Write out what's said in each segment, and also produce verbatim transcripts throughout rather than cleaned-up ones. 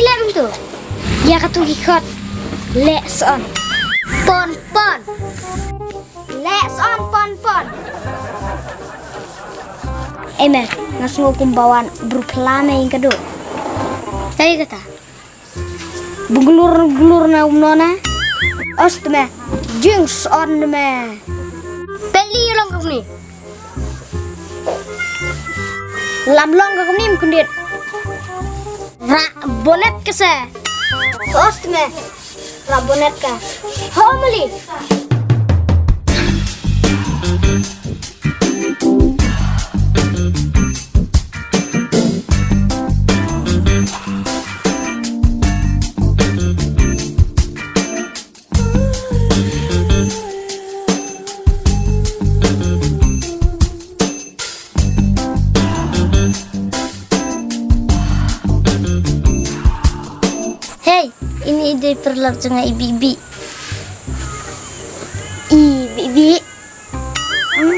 Lem tu. Ïa katu ki khot. Leh son. Pon pon. Leh son pon pon. Ei me, nga sngew kumba wan bru phla me ïing ka duk. Ei kata. Bnglur glur na um nona. Ost me. Jing son me. Peli long kumni. Lam long ka kumni mkundit. Ra bonet ka se. Ost me. Ra bonet ka. Homily. Hei, ini i dei paralok jong nga i Bibi. I Bibi. Hmm.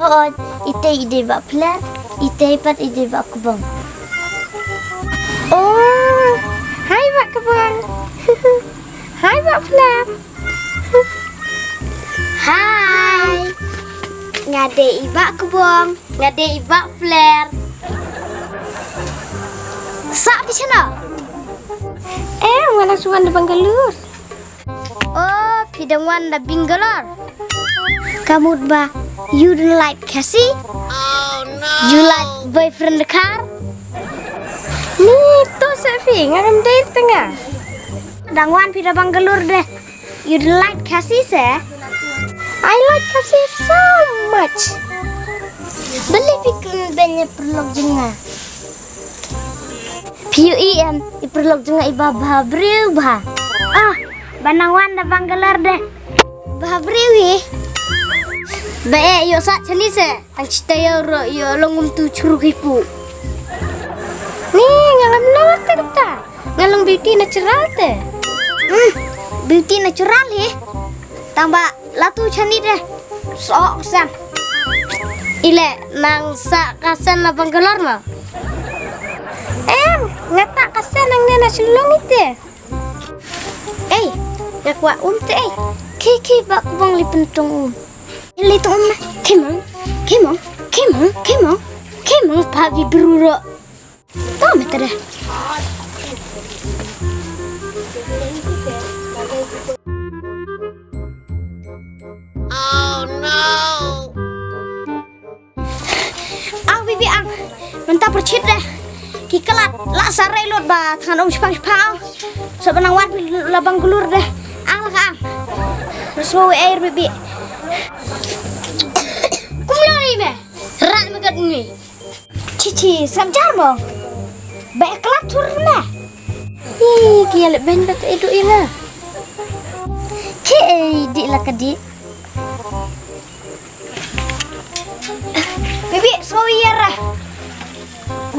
Hooid, ite i dei Bah Pler, ite pat i dei Bah Kbong. Oh, hai Bah Kbong. Hai Bah Pler. Hai. Nga dei i Bah Kbong. Nga dei i Bah Pler. Sah phi shano? Eh, nga la shu wan na Bangalore. Oh, phi dang wan na Bangalore. Ka mut ba you don't like Khasi? You like boyfriend car? Ni to se phi, nga ngam dei tengah. Dang wan phi na Bangalore de. You don't like Khasi se? I like Khasi so much. Balei phi kren beiñ ïa paralok jong nga? Phi ïohi em, i paralok jong nga i ba bha briew bha. Ah, ba nang wan na Bangalore de. Bha briew hi. Ba eh ïoh sah shane se. Tang shi taïew ruh ïoh long um tu chru ki pu. Ni nga ngam nang te kata. Nga long beauty natural te. Hmm, beauty natural hi. Tang ba la tu shane de. Sok san. Ile nang sah ka sen na Bangalore ma. Em, nga ta ka sen nang ne na Shillong ite. Ei, nga kwah um te ei. Ki ki ba kubang li pentong um. Li tu um na. Kimong, kimong, kimong, kimong, kimong pagi beruro. Tama tada. Oh no. Ang bibi ang. Mynta pyrchit de. Ki klat la sa rei lut ba than um shpang shpang. Sa ba nang wan la Bangalore de. Ang la ka ang. Sngewbha ei bibi. Kumno ni me? Rak me kat ni. Chi chi, sam jar mo. Ba e klat chur me. Ih, ki ale ben ba te edu ina. Ki ei di la ka di. Bibi, so ïa ra.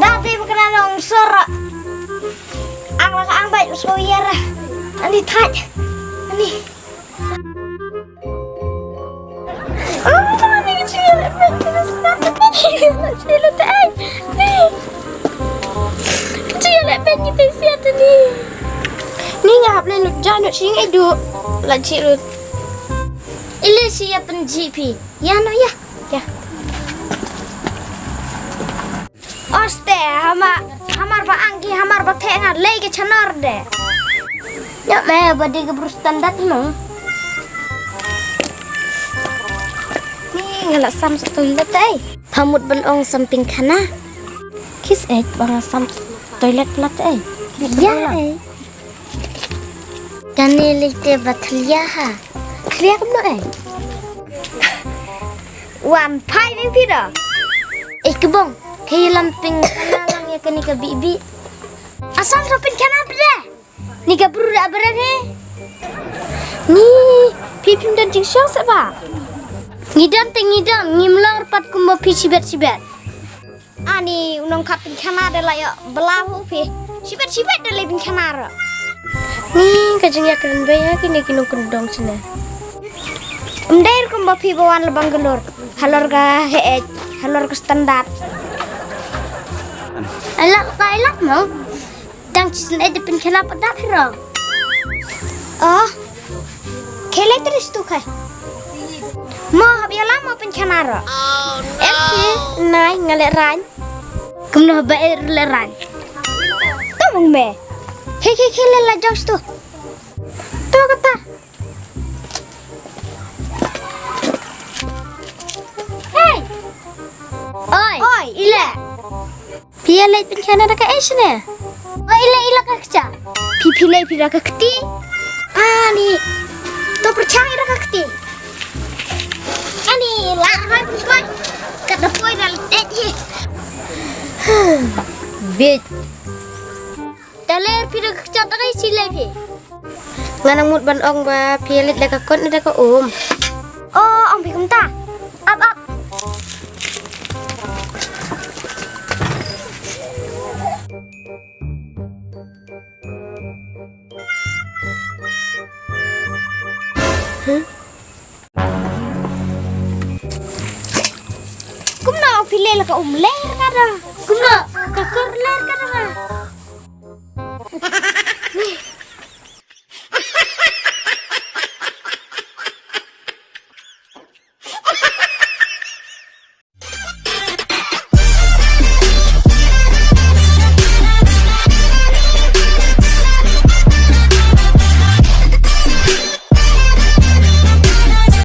Da te ba kena nong sor. Ang la ka ang ba so ïa ra. Ani thaj. Ani. Oh, ni ka chi le ben ki sa. Chi le te. Ni. Chi le ben ki te sia te ni. Ni nga hap le lut jan lut chi ngai du. La chi lut. Ile si ya pen ji phi. Ya no ya. Ya. Oste, hama, hamar ba angki, hamar ba theh nga lei ke chanor de. Nyok me ba de ke brus standard no. Ni nga la sam sa toilet ai. Phamut ban ong samping khana. Kis eh ba nga sam toilet plat ai. Ya ai. Kane lei te ba thlia ha. Thlia kumno eh? Wan phai meng phi da. Eh kebong, kei lam ping kana lang ya kane ka bibi. Asam sa ping kana pde. Ni ka bru da bren he. Ni phi phim don jingshong sa ba. Ngi don te ngi don, ngim long pat kumba phi shibet shibet. Ani u nongkhap pynkhana da la ïoh bla hu phi. Shibet shibet da lei pynkhana ro. Ni ka jingïakren bha ïa kine ki nongkyndong shane. Ym dei ruh kumba phi ba wan la Bangalore. Halor ka heh, halor ka standard. Alak ka alak mo. Tang Shisien eh da pynkhana pat da phi rong. Oh. Khie leit tris tu khie. Mo hap ïalam mo pynkhana ro. Em khie nai nga leh rang. Kumno ba eh leh rang. Ka mung me. Khie khie khie leh la jong stu. Tu kata. Hey. Oi. Oi, ila. Phi ïa leit pynkhana da kaei shane? Oi, ila ila ka kcha. Phi phi leit phi da ka kti. Ani. To pyrchang ila ka kti. Ani la hai pun koi. Kat da poi da leit hi. Bit. Da leit phi da ka kcha da kaei shi leit phi. Nga nang mut ban ong ba phi ïa leit da ka kot ne da ka um. Oh, ong phi kumta. Ap ap. Huh? Kumno phi leh la ka um ler ka da. Kumno ka kor ler ka da.